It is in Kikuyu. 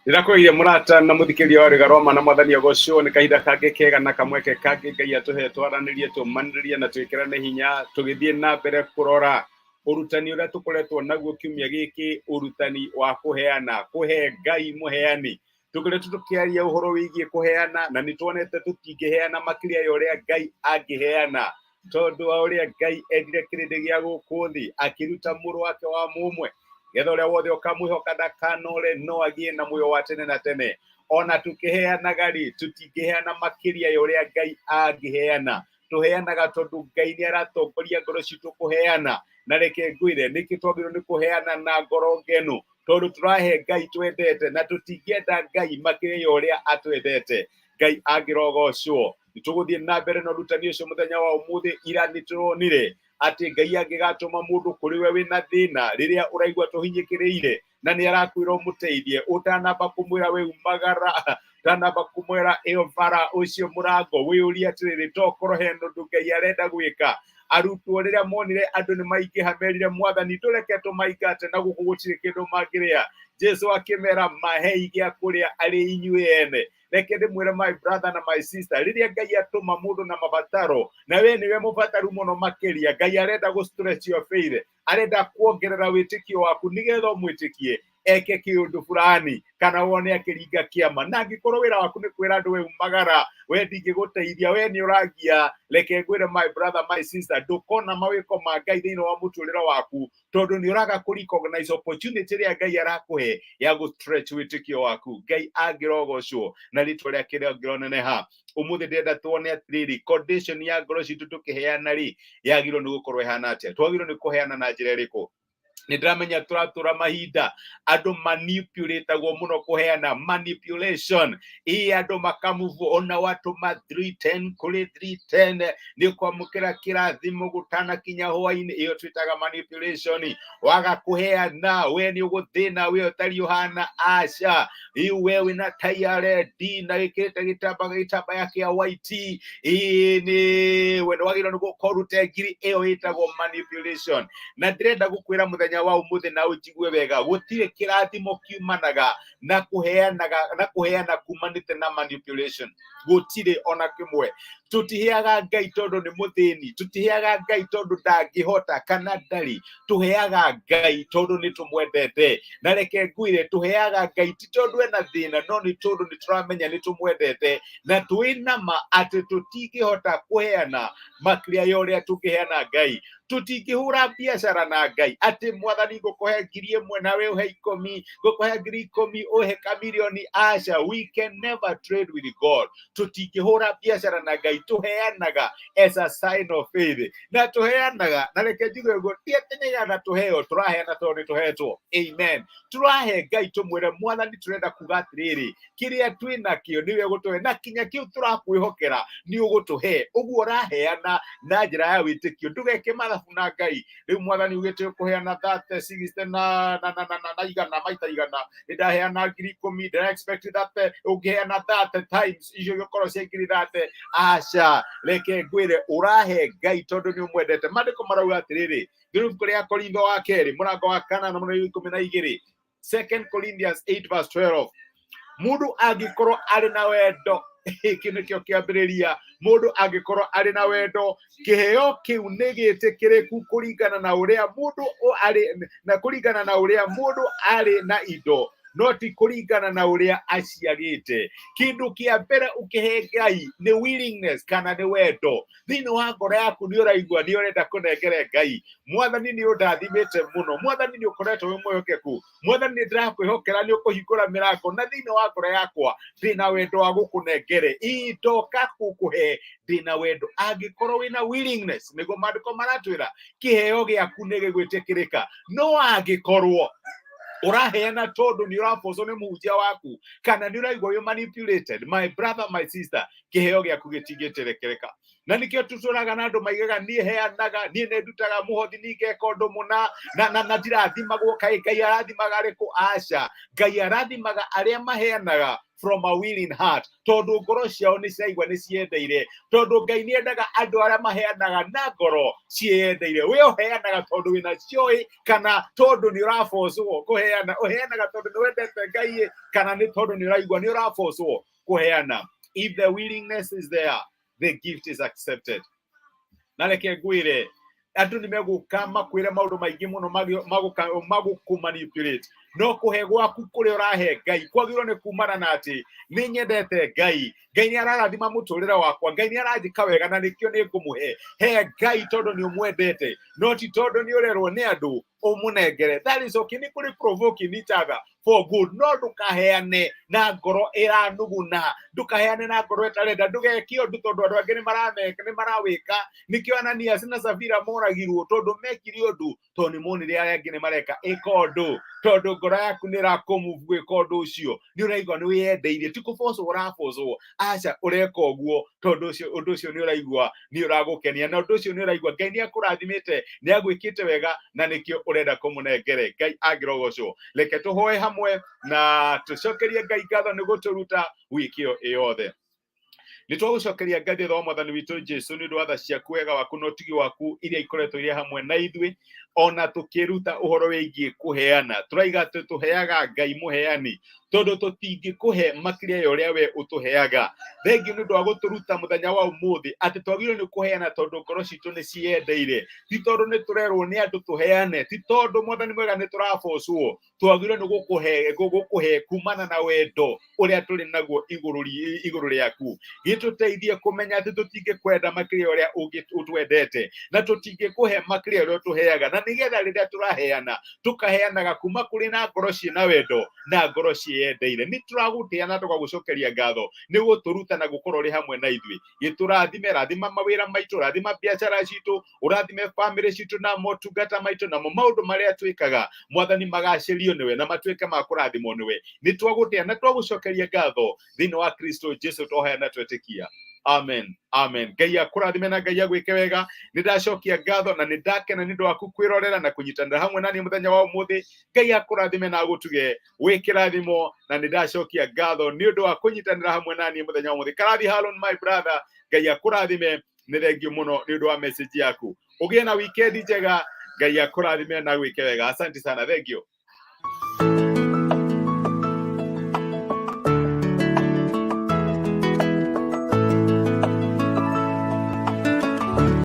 Ndĩrakwĩire mũrata na mũthikĩria wa Rwĩga Roma na Mwathani agocwo nĩ kahinda kangĩ kega na kamweke kangĩ Ngai atũhe twaranĩrie, tũmanĩrĩrie na twĩkĩrane hinya tũgĩthiĩ na mbere kũrora ũrutani ũrĩa tũkoretwo naguo kiumia gĩkĩ, ũrutani wa kũheana, kũhe Ngai mũheani. Tũkoretwo tũkĩaria ũhoro wĩgiĩ kũheana na nĩ tuonete tũtingĩheana makĩria ya ũrĩa Ngai angĩheana, tondũ wa ũrĩa Ngai endire kĩrĩndĩ gĩa gũkũ thĩ, akĩruta mũrũ wake wa mũmwe, getha ũrĩa wothe ũkamwĩhoka ndakanore no agĩe na muoyo wa tene na tene. Ona tũkĩheanaga rĩ, tũtingĩheana makĩria ya ũrĩa Ngai angĩheana. Tũheanaga tondũ Ngai nĩ aratongoria ngoro citũ kũheana. Na reke ngwĩre nĩkĩ twagĩrĩirwo nĩ kũheana na ngoro ngenu, tondũ tũrahe Ngai twendete na tũtingĩenda Ngai makĩria ya ũrĩa atwendete. Ngai angĩrogocwo. Nĩ tũgũthiĩ na mbere na ũrutani ũcio mũthenya wa ũmũthĩ. Ira nĩ tũronire atĩ Ngai angĩgatũma mũndũ kũrĩ we wĩna thĩna, rĩrĩa ũraigua tũhinyĩkĩrĩire na nĩ arakwĩra ũmũteithie, ũtanamba kũmwĩra we umagara, ũtanamba kũmwĩra ĩyo bara ũcio mũrango, wĩyũrie atĩrĩrĩ, tokorwo hena ũndũ Ngai arenda gwĩka. Arutwo rĩrĩa monire andũ nĩ maingĩha, merire Mwathani, tũreke tũmaingate na gũkũ gũtirĩ kĩndũ mangĩrĩa. Jesu akĩmera, mahei gĩa kũrĩa arĩ inyuĩ ene. Reke ndĩmwĩre my brother na my sister, rĩrĩa Ngai atũma mũndũ na mabataro, na we nĩwe mũbataru mũno makĩria, Ngai arenda gũ stretch your faith, arenda kuongerera wĩtĩkio waku nĩgetha ũmwĩtĩkie eke kĩũndũ fulani kana wone akĩringa kĩama. Na angĩkorwo wĩra waku nĩ kwĩra andũ we umagara, we ndingĩgũteithia, we nĩ ũragia, reke ngwĩre my brother, my sister, ndũkona mawĩko ma Ngai thĩinĩ wa mũtũrĩre waku, tondũ nĩ ũraga kũ recognize opportunity ĩrĩa Ngai arakũhe ya gũ stretch wĩtĩkio waku. Ngai angĩrogocwo na rĩtwa rĩake rĩangĩroneneha. Ũmũthĩ ndĩrenda tuone atĩrĩrĩ, condition ya ngoro citũ tũkĩheana rĩ, yagĩrĩirwo nĩ gũkorwo ĩhana atĩa? Twagĩrĩirwo nĩ kũheana na njĩra ĩrĩkũ? Nĩ ndĩramenya tũratũra mahinda andũ manipulatagwo mũno kũheana, manipulation ĩ andũ makamuvwo, ona watũma 310 kũrĩ 310 nĩ ũkwamũkĩra kĩrathimo gũtanakinya hwainĩ. Ĩyo twĩtaga manipulation. Waga kũheana we nĩ ũgũthĩna, we ũtariĩ ũhana aca, ĩ we wĩna tai ya red na wĩkĩrĩte gĩtambaya kĩa white, ĩ nĩ we nĩ wagĩrĩirwo nĩ gũka ũrute ngiri. Ĩyo ĩtagwo manipulation. Na ndĩrenda gũkwĩra mũthenya wa ũmũthĩ na ũnjigue wega, gũtirĩ kĩrathimo kiumanaga na kũheanaga na kũheana kumanĩte na manipulation, gũtirĩ ona kĩmwe. Tũtiheaga Ngai tondũ nĩ mũthĩni, tũtiheaga Ngai tondũ ndangĩhota kana ndarĩ, tũheaga Ngai tondũ nĩ tũmwendete. Na reke ngwĩre, tũheaga Ngai ti tondũ ena thĩna, no nĩ tondũ nĩ tũramenya nĩ tũmwendete na twĩ ma atĩ tũtingĩhota kũheana makĩria ya ũrĩa tũngĩheana Ngai. Tũtingĩhũra biacara na Ngai atĩ Mwathani ngũkũhe 1,000 nawe ũhe 10, ngũkũhe 10,000 ũhe kamirioni. Aca, we can never trade with God. Tũtingĩhũra biacara na Ngai. Tũheanaga as a sign of faith na tũheanaga, na reke njuge ũguo, ti atĩ nĩgetha tũheo, tũraheana tondũ nĩ tũhetwo. Amen. Tũrahe Ngai tũmwĩre Mwathani, tũrenda kuga atĩrĩrĩ, kĩrĩa twĩ nakĩo nĩwe ũgũtũhe, na kinya kĩu tũrakwĩhokera nĩ ũgũtũhe. Ũguo ũraheana na njĩra ya wĩtĩkio. Ndũgeke mathabu na Ngai. Rĩu Mwathani ugĩte ũkũheana 30, 60 na 100 maita 100, nĩ ndaheana 10,000, ndĩra expect that ũngĩheana 30 times icio igũkorwo cia 30,000. Aca, reke ngwĩre, ũrahe Ngai tondũ nĩ ũmwendete. Maandĩko marauga atĩrĩrĩ, ibuku rĩa Korintho wa kerĩ mũrango wa kanana mũrari 12, Second Corinthians 8 verse 12, mũndũ angĩkorwo arĩ na wendo, gĩkĩ nĩkĩo kĩambĩrĩria, mũndũ angĩkorwo arĩ na wendo, kĩheo kĩu nĩ gĩtĩkĩrĩku kũringana na ũrĩa mũndũ arĩ na kũringana na ũrĩa mũndũ arĩ na indo, no ti kũringana na ũrĩa aciagĩte. Kĩndũ kĩa mbere ũkĩhe Ngai nĩ willingness kana nĩ wendo thĩinĩ wa ngoro yaku. Nĩ ũraigua nĩ ũrenda kũnengere Ngai. Mwathani, nĩ ũndathimĩte mũno. Mwathani, nĩ ũkoretwo wĩ mwĩhokeku. Mwathani, nĩ ndĩrakwĩhokera nĩ ũkũhingũra mĩrango, na thĩinĩ wa ngoro yakwa ndĩna wendo wa gũkũnengere indoka gũkũhe, ndĩna wendo. Angĩkorwo wĩna willingness, nĩguo maandĩko maratwĩra, kĩheo gĩaku nĩ gĩgwĩtĩkĩrĩka. No angĩkorwo ũraheana tondũ nĩ ũrabocwo nĩ mũhunjia waku kana nĩ ũraigua wĩ manipulated, my brother, my sister, Kĩheo gĩaku gĩtingĩterekereka. Na nĩkĩo tũtũraga na andũ maigaga, niĩ heanaga, niĩ nĩ ndutaga mũhothi, niĩ ngeka ũndũ mũna na ndirathimagwo. Kaĩ Ngai arathimaga arĩkũ? Aca, Ngai arathimaga arĩa maheanaga from a willing heart, tondũ ngoro ciao nĩ ciraigua nĩ ciendeire, tondũ Ngai nĩ endaga andũ arĩa maheanaga na ngoro ciĩyendeire. We ũheanaga tondũ wĩna cioĩ, kana tondũ nĩ ũrabocwo kũheana? Ũheanaga tondũ nĩ wendete Ngai, kana nĩ tondũ nĩ ũraigua nĩ ũrabocwo kũheana? If the willingness is there, the gift is accepted. Na reke ngwĩre, andũ nĩ megũka makwĩre maũndũ maingĩ mũno magũkũ manipulate, no kũhe gwaku kũrĩa ũrahe Ngai kwagĩrĩirwo nĩ kumana na atĩ nĩ nyendete Ngai, Ngai nĩ ararathima mũtũrĩre wakwa, Ngai nĩ aranjĩka wega, na nĩkĩo nĩ ngũmũhe. He Ngai tondũ nĩ ũmwendete, no ti tondũ nĩ ũrerwo nĩ andũ ũmũnengere. That is okay, nĩ kũrĩ provoking each other for good, no ndũkaheane na ngoro ĩranuguna, ndũkaheane na ngoro ĩtarenda, ndũgeke ũndũ tondũ andũ angĩ nĩ marameka, nĩ marawĩka. Nĩkĩo Ananias na Safira moragirwo, tondũ mekire ũndũ tondũ nĩ monire arĩa angĩ nĩ mareka. Ĩka ũndũ tondũ ngoro yaku nĩ ĩrakũmove gwĩka ũndũ ũcio, nĩ ũraigua nĩ wĩyendeire, ti kũbocwo ũrabocwo. Aca, ũreka ũguo tondũ ũcio ũndũ ũcio nĩ ũraigua nĩ ũragũkenia, na ũndũ ũcio nĩ ũraigua Ngai nĩ akũrathimĩte, nĩ agwĩkĩte wega, na nĩkĩo ũrenda kũmũnengere. Ngai angĩrogocwo. Reke tũhoe hamwe na tũcokerie Ngai ngatho nĩ gũtũruta wiki ĩyo ĩyothe. Nĩ twagũcokeria Ngai thutha wa Mwathani witũ Jesu nĩ ũndũ wa tha ciaku, wega waku na ũtugi waku iria ikoretwo irĩ hamwe na ithuĩ ona tũkĩruta ũhoro wĩgiĩ kũheana. Tũraiga atĩ tũheaga Ngai mũheani, tondũ tũtingĩkũhe makĩria ya ũrĩa we ũtũheaga. Thengiũ nĩ ũndũ wa gũtũruta mũthenya wa ũmũthĩ atĩ twagĩrĩirwo nĩ kũheana tondũ ngoro citũ nĩ ciendeire, ti tondũ nĩ tũrerwo nĩ andũ tũheane, ti tondũ, Mwathani mwega, nĩ tũrabocwo. Twagĩrĩirwo nĩ gũkũhe kumana na wendo ũrĩa tũrĩ naguo igũrũ rĩaku. Gĩtũteithie kũmenya atĩ tũtingĩkwenda makĩria ũrĩa ũtwendete, na tũtingĩkũhe makĩria ũrĩa ũtũheaga, na nĩgetha rĩrĩa tũraheana, tũkaheanaga kuma kũrĩ na ngoro ciĩna wendo na ngoro ciĩyendeire. Nĩ tũragũtĩa na tũgagũcokeria ngatho nĩ gũtũruta na gũkorwo ũrĩ hamwe na ithuĩ. Gĩtũrathime, rathima mawĩra maitũ, rathima biacara citũ, ũrathime bamĩrĩ citũ na motungata maitũ, namo maũndũ marĩa twĩkaga, Mwathani, magacĩrio nĩwe na matuĩke ma kũrathimwo nĩwe. Nĩ twagũtĩa na twagũcokeria ngatho thĩinĩ wa Kristo Jesu twahoya na twetĩkia. Amen, amen. Ngai akũrathime na Ngai agwĩke wega. Nĩ ndacokia ngatho na nĩ ndakena nĩ ũndũ waku kwĩrorera na kũnyitanĩra hamwe na niĩ mũthenya wa ũmũthĩ. Ngai akũrathime na agũtuge wĩ kĩrathimo, na nĩ ndacokia ngatho nĩ ũndũ wa kũnyitanĩra hamwe na niĩ mũthenya wa ũmũthĩ. Karathi Harun, my brother, Ngai akũrathime. Nĩ thengiũ mũno nĩ ũndũ wa message yaku. Ũgĩe na weekend njega. Ngai akũrathime na gwĩke wega. Asante sana, thengiũ.